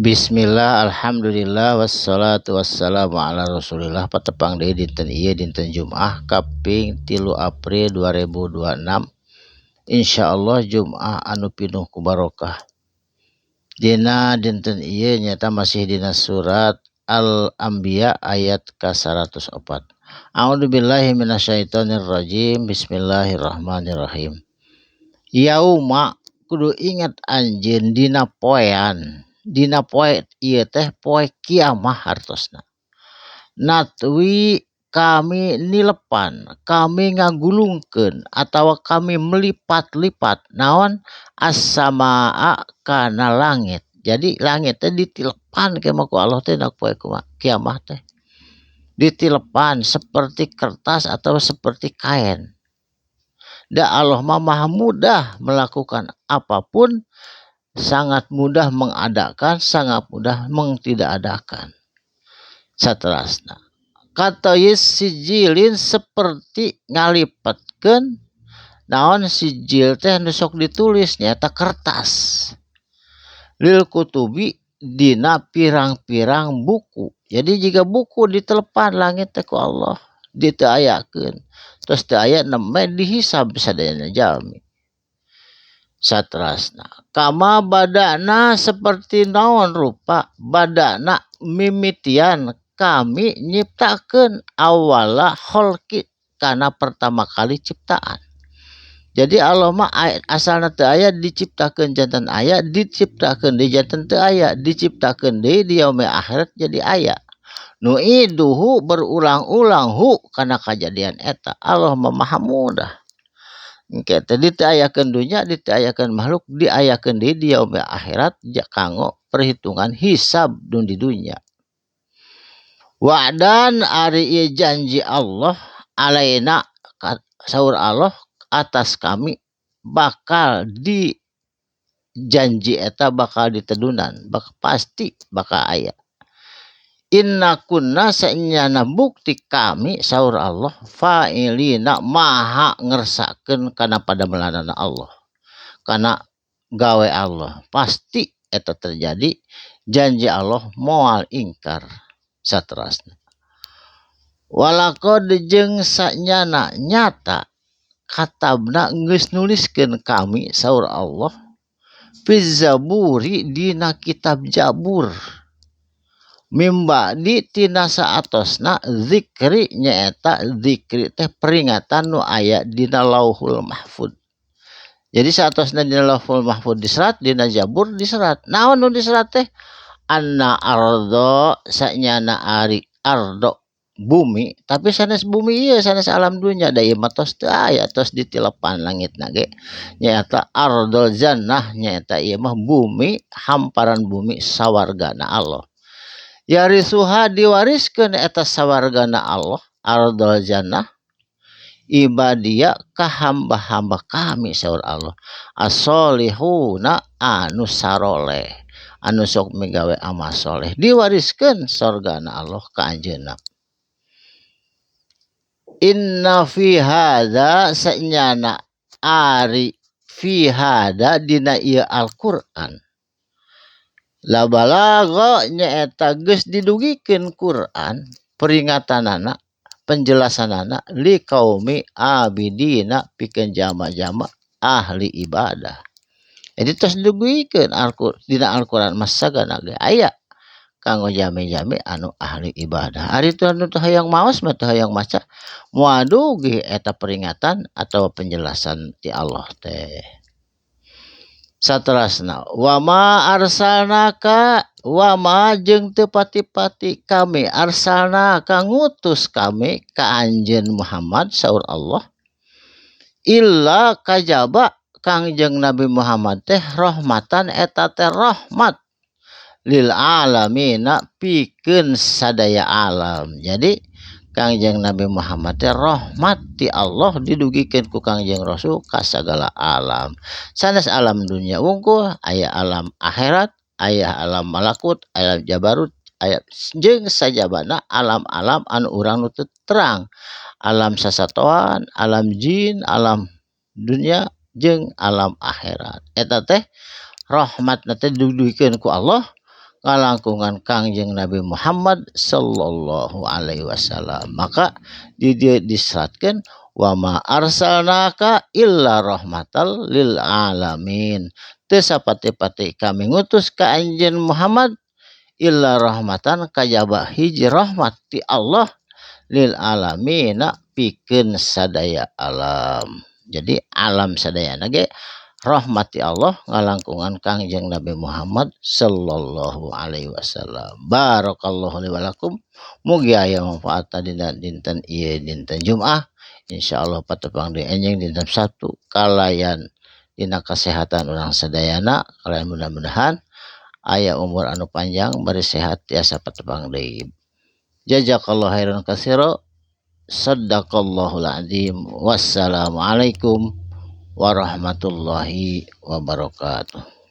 Bismillah, alhamdulillah, wassalatu wassalamu ala rasulillah. Patepang deui dinten ieu, dinten Jumaah kaping 3 April 2026. Insyaallah Jumaah anu pinuh ku barokah. Dina dinten ieu nyata masih dina surat Al-Anbiya ayat ka 104. A'udzubillahi minasyaitonirrajim. Bismillahirrahmanirrahim. Yauma, kudu ingat anjeun dina poean, dina poe ieu teh poe kiamah hartosna. Natwi, kami nilepan, kami ngagulungkeun atawa kami melipat-lipat naon, as-samaa kana langit. Jadi langit teh ditilepan ke ku Allah teh dina poe kiamah teh, ditilepan seperti kertas atau seperti kain. Da Allah mah maha mudah melakukan apapun, sangat mudah mengadakan, sangat mudah mengtidakadakan. Saterasna katoyis sijilin, seperti ngalipatkeun naon, sijil teh nu sok ditulis, nyata kertas, lil kutubi, dina pirang-pirang buku. Jadi jika buku ditelepan langit teh ku Allah diteu, terus teu aya, nembe dihisab sadayana jalmi. Saterasna kama badana, seperti naon rupa, badana, mimitian kami nyiptakeun, awala kholqi, kana pertama kali ciptaan. Jadi Allah mah asalna teu aya, diciptakeun janten aya, diciptakeun deui janten teu aya, diciptakeun deui di yaumil akhirat jadi aya. Nu'iduhu, berulang-ulang, hu kana kajadian eta. Allah mah maha mudah. Engke teh diteu dunya, diteu makhluk, diayakeun deui di yaumil akhirat kanggo perhitungan hisab dun di dunya. Wa'dan, ari ieu janji Allah, alaina, saur Allah, atas kami bakal di janji eta bakal ditedunan, bak pasti bakal aya. Inna kunna, sanyana bukti kami, saur Allah, fa'ilina, maha ngersakeun kana padamelanana Allah, kana gawe Allah. Pasti eta terjadi, janji Allah moal ingkar. Saterasna walaqad, jeung sanyana nyata, katabna, geus nuliskeun kami, saur Allah, fiz zaburi, dina kitab Jabur, mim ba'di, tina saatosna, zikri, nyaeta zikri teh peringatan nu aya dina Lauhul Mahfud. Jadi saatosna dina Lauhul Mahfud diserat, dina Jabur diserat. Naon nu diserat teh? Anna ardo, sanyana ari ardo, bumi, tapi sanes bumi ieu, sanes alam dunya, da ieu mah tos teu aya, tos ditilepan langitna ge. Nyaeta ardol jannah, nyaeta ieu mah bumi, hamparan bumi sawargana Allah. Yarisuha, diwariskeun eta sawargana Allah, ardol jannah, ibadia, ka hamba-hamba kami, saur Allah, as-solihuna, anu saroleh, anu sok migawe amal soleh. Diwariskeun sorgana Allah ka anjeunna. Inna fi hadza, sanyana ari fi hadza, dina ieu Al-Qur'an, la balagha, nyaeta geus didugikeun Quran peringatanana, penjelasanana, li qaumi abidina, pikeun jama-jama ahli ibadah. Jadi tos didugikeun dina Al-Qur'an mah sagana ge aya kanggo jami-jami anu ahli ibadah. Ari teu anu teu hayang maos mah, teu hayang maca, moal dugi eta peringatan atau penjelasan ti Allah teh. Saterasna wama arsalnaka, wama, jeung teu pati-pati kami, arsalnaka, ngutus kami ka anjeun Muhammad, saur Allah, illa, kajaba Kangjeng Nabi Muhammad teh, rahmatan, eta teh rahmat, lil alamina, pikeun sadaya alam. Jadi Kangjeng Nabi Muhammad teh rahmat ti Allah, didugikeun ku Kangjeng Rasul ka sagala alam, sanes alam dunia wungkul, aya alam akhirat, aya alam malakut, alam jabarut, aya jeung sajabana alam-alam anu urang nu teu terang, alam sasatoan, alam jin, alam dunia jeung alam akhirat. Eta teh rahmatna teh didugikeun ku Allah. Ngalangkungan Kangjeng Nabi Muhammad sallallahu alaihi wasallam. Maka di dieu diseratkeun wa ma arsalnaka illa rahmatal lil alamin. Teu sapati-pati kami ngutus ka anjeun Muhammad illa rahmatan kajaba hiji rahmat ti Allah lil alamina pikeun sadaya alam. Jadi alam sadayana ge rahmat ti Allah ngalangkungan Kangjeng Nabi Muhammad sallallahu alaihi wasallam. Barakallahu li walakum, mugi aya manfaatna dina dinten ieu, dinten Jumat. Insyaallah patepang deui enjing dinten Sabtu kalayan dina kesehatan urang sadayana, kalayan mudah-mudahan aya umur anu panjang bari sehat tiasa patepang deui. Jazakallahu khairan katsira. Sadaqallahul azim. Wassalamualaikum warahmatullahi wabarakatuh.